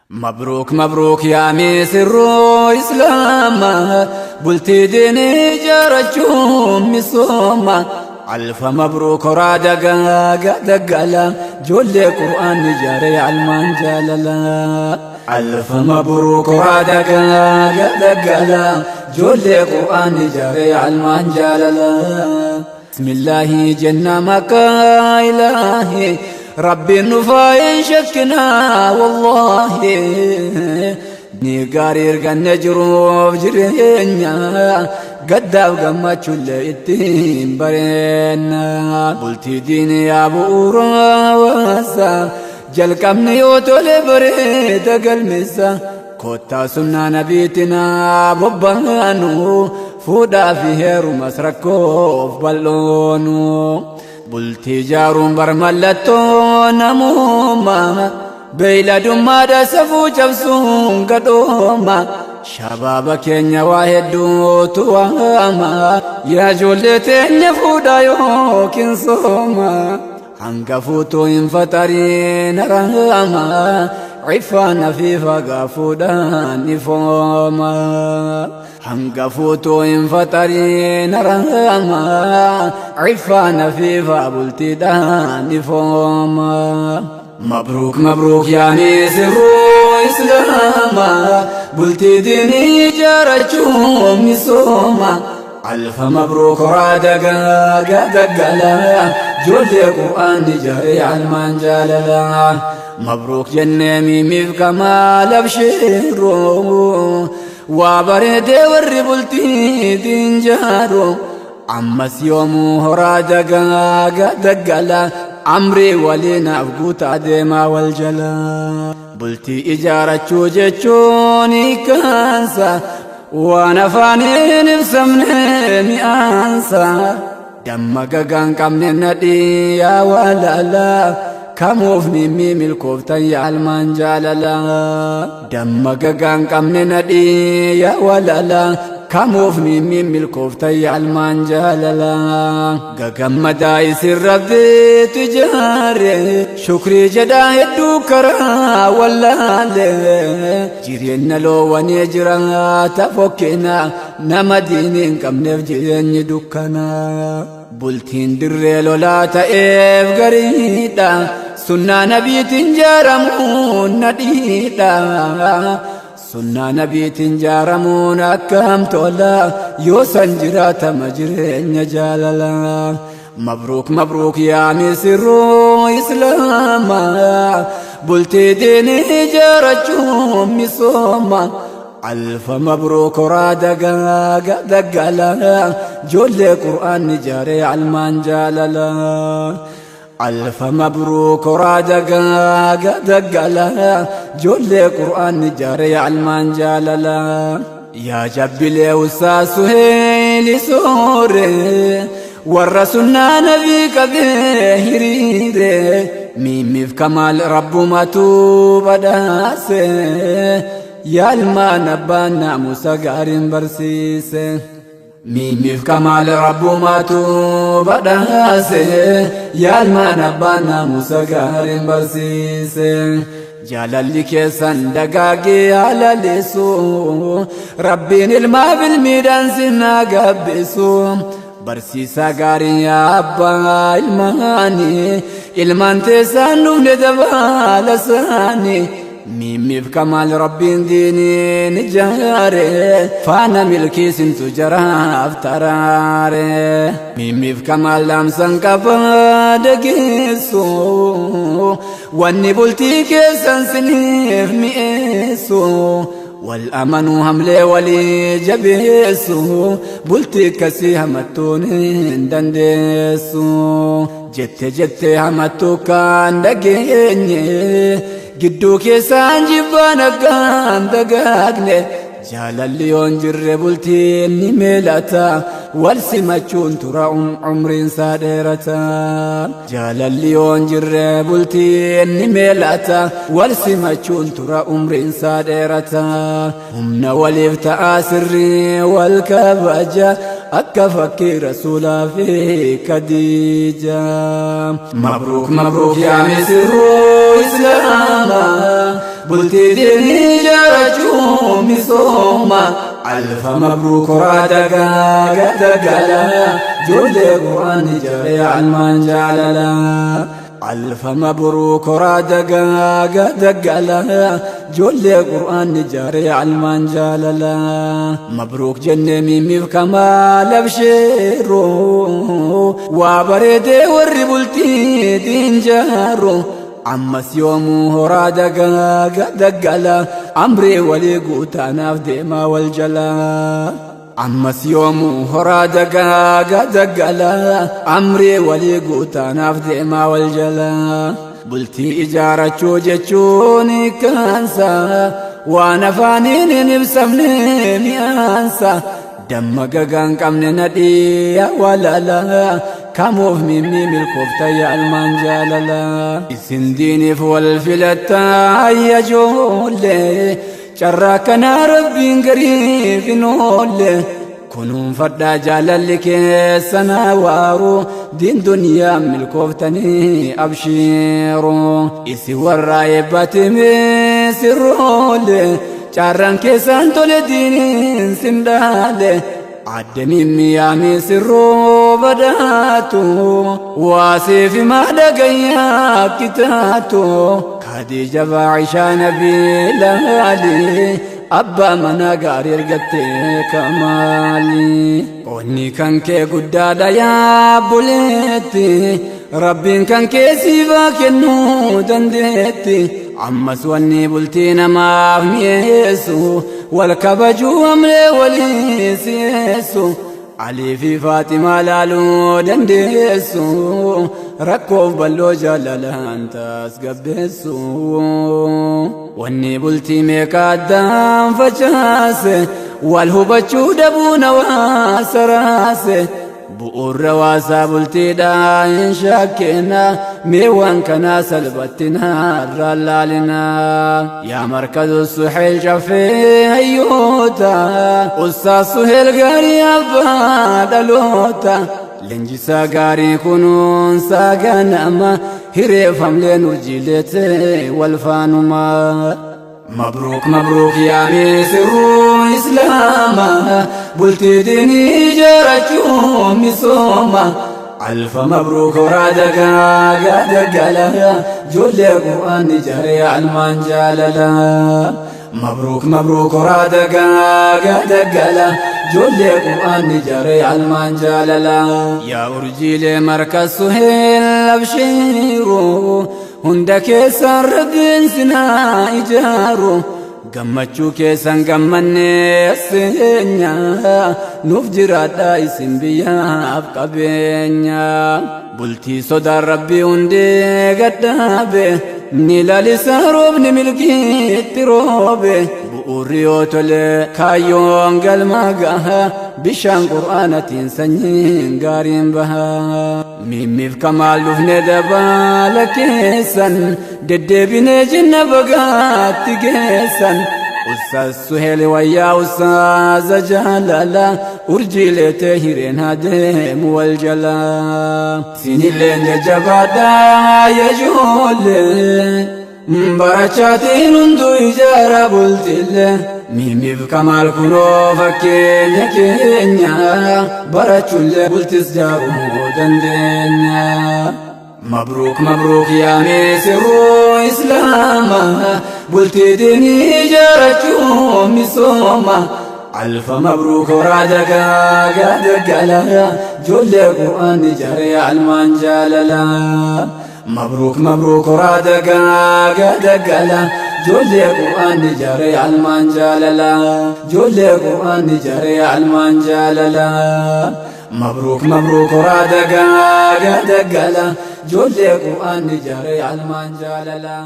Mabruuk mabruuk yaa misirroo Islaamaa bultii diinii ijaarrachuun misooma. Alfa mabruuk horaa dagaaga daggala ijoollee qur'aanni ijaare almaan jaalala. Alfa mabruuk horaa dagaaga daggala ijoollee qur'aanni ijaare almaan jaalala. Bismillaahi jenna maqaa ilaahi Rabbiin nufaa hin shakkinaa wallaahi. Ni gaarii erganne jiruuf jireenya gaddaaf gammachuullee ittiin bareenna. Bultii diinii yaa bu'uura hawaasaa jalqabni yoo tole bareeda galmeessa. Kottaa sunnaa nabiitinaa bobbaanu fuudhaa fi heerumas rakkoof bal'oonu. Bultii ijaaruun bar mallattoo namummaa beeyladummaadha safuu cabsuun gadhooma. Shabaaba keenya waa hedduutu waama yaa ijoollee teenya fuudhaa yookiin sooma. Hanga fuutuu hin faxariin haraama iffaan afiifa gaafuudhaan ifooma. Hanga fuutuu hin faxariin haraama iffaan afiifa bultiidhaan ifooma. Mabruuk mabruuk yaa misirroo Islaamaa bultii diinii ijaarrachuun misooma. Alfa mabruuk horaa dagaaga daggala ijoollee qur'aanni ijaare almaan jaalala. Mabruuk jennee miimiif kamaal abshiiroo waa bareedee warri bultii diin jaaru. Ammas yoomuu horaa dagaaga daggala amrii waliinaaf guutaa deemaa wal jala. Bultii ijaarachuu jechuun hiikkaansa waan afaaniin ibsamne mi'aansa. Damma gagaan qabne nadhii yaa walaala kamuuf mimmii milkooftan yaa almaan jaalala. Damma gagaan qabne nadhii yaa walaala kamuuf mimmii milkooftan yaa almaan jaalala. Gagammadaa isin rabbiitu ijaare shukrii jedhaa hedduu karaa wallaale. Jireenya loowwanii jiraata fokkina nama diinii hin qabneef jireenyi dukkana. Bultiin dirree lolaa ta'eef gariidha. Sunnaa nabiitiin jaaramuun nadhiidha. Sunnaa nabiitiin jaaramuun akkam tola yoo san jiraatama jireenya jaalala. Mabruuk mabruuk yaa misirroo Islaamaa bultii diinii ijaarrachuun misooma. Alfa mabruuk horaa dagaaga daggala ijoollee qur'aanni ijaare almaan jaalala. Alfa mabruuk horaa dagaaga daggala ijoollee qur'aanni ijaare almaan jaalala. Yaa jabbilee usaa suheeli soore warra sunnaa nabii qabee hiriire miimmiif kamaal rabbumatu badhaase yaalmaan abbaan naamusa gaariin barsiise. Miimmiif kamaal rabbumatu badhaase yaalmaan abbaan naamusa gaariin barsiise. Jaalalli keessan dagaagee halaleessu rabbiin ilmaaf ilmiidhaan sinaa gabbisu. Barsiisaa gaarii abbaa ilmaanii ilmaan teessaan dhufne dabaala isaanii. Miimmiif kamaal rabbiin diiniin ijaare faana milkiisintu jaraaf taraare. Miimmiif kamaal dhaamsan qabaa dhageessu wanni bultii keessan siniif mi'eessu. Wal amanuu hamlee walii jabeessu bultii akkasii hamattuun hin dandeessu. Jette jette hamattuu kaan dhageenye gidduu keessaan jibbaan akkaan dagaagne jaalalli yoon jirre bultiin ni meelata wal simachuun tura umriin isaa dheerata. Jaalalli yoon jirre bultiin ni meelata wal simachuun tura umriin isaa dheerata. Humna waliif ta'aa sirrii wal kabaja akka fakkii rasuulaa fi Khadiija. Mabruuk mabruuk yaa misirroo. Islaamaa bultii diinii ijaarachuu misooma. Alfa mabruuk horaa dagaaga dagala ijoollee Qur'aan ijaaree almaan jaalala. Alfa mabruuk horaa dagaaga dagala ijoollee Qur'aan ijaaree almaan jaalala. Mabruuk jennee miimiif kamaal absheeroo waa bareedee warri bultii diin jaaru. Ammas yoomuu horaa dagaaga daggala amrii walii guutaanaaf deemaa wal jalaa. Ammas yoomuu horaa dagaaga daggala amrii walii guutaanaaf deemaa wal jalaa. Bultii ijaarachuu jechuun kaansa waan afaaniin hin ibsamne mi'aansa. Damma gagaan qabne nadhii walala kamuuf mimmii milkoofta yaalmaan jaalala. Isin diiniif wal filattaa ijoollee carraa kanaa rabbiin gariif hin oolle. Kunuunfadhaa jaalalli keessan waaru diin duniyaa milkooftanii abshiiru. Isin warra eebbatime sirroole carraan keessan tole diiniin sin dhaale. Adde mimmiyaami sirroo badaatu waasiif himaa dhagayyaa kitaatu. Khadiija Aishaa Nabiila Ali abbaa manaa gaarii argattee kamaali. Onni kan kee guddaadha yaa buleetti rabbiin kan kee siifaa kennuu dandeetti. Ammas wanni bultii namaaf mi'eessu wal kabajuu amlee walii si'eessu. Alii fi Faaximaa laaluu dandeessu rakkoof bal'oo jaalalaan tasgabbeessu. Wanni bultii meeqa addaan facaase wal hubachuu dhabuun hawaasa raase. Bu'uurra waasaa bultiidhaa hin shakkina mee waan kanaa salphatti narraa laalina. Yaa markazu Suheel caffee hayyoota Ustaaz Suheel gaarii abbaa dhaloota. Leenjisaa gaarii kunuunsaa ganama hireeffamleen urjiilee wal faanuma. Mabruuk mabruuk yaa misirruu Islaama bultii diinii ijaarachuu misooma. Alfa mabruuk horaa dagaaga daggala ijoollee Qur'aan ijaaree almaan jaalala. Mabruuk mabruuk horaa dagaaga daggala ijoollee Qur'aan ijaaree almaan jaalala. Yaa urjiilee markas Suheel abshiiru hunda keessan rabbiin sinaa ijaaru. Gammachuu keessan gammannee seenya nuuf jiraadhaa isin biyyaaf qabeenya. Bultii sodaan rabbii hundee gadhaabe ni lalisa roobni milkiitti roobe. Bu'uurri yoo tole kaayyoon galma gaha bishaan qur'aanatiin sanyiin gaariin baha. Miimmiif kamaal dhufne dabaala keessan deddeebinee jenna bagaatti geessan. Ustaaz Suheel wayyaa ustaaza jaalala urjiilee tee hireen haa deemu wal jala. Sinilleen jajjabaadhaa yaa ijoollee barachaatiin hunduu ijaara bultillee. Miimmiif kamaal kunoo fakkeenya keenya barachuullee bultis jaaruu dandeenya. Mabruuk mabruuk yaa misirruu Islaama bultii diinii ijaarachuu misooma. Alfa mabruuk horaa dagaaga daggala ijoollee Qur'aan ijaaree almaan jaalala. Mabruuk mabruuk horaa dagaaga daggala ijoollee Qur'aan ijaaree almaan jaalala. Ijoollee Qur'aan ijaaree almaan jaalala. Mabruuk mabruuk horaa dagaaga daggala ijoollee Qur'aan ijaaree almaan jaalala.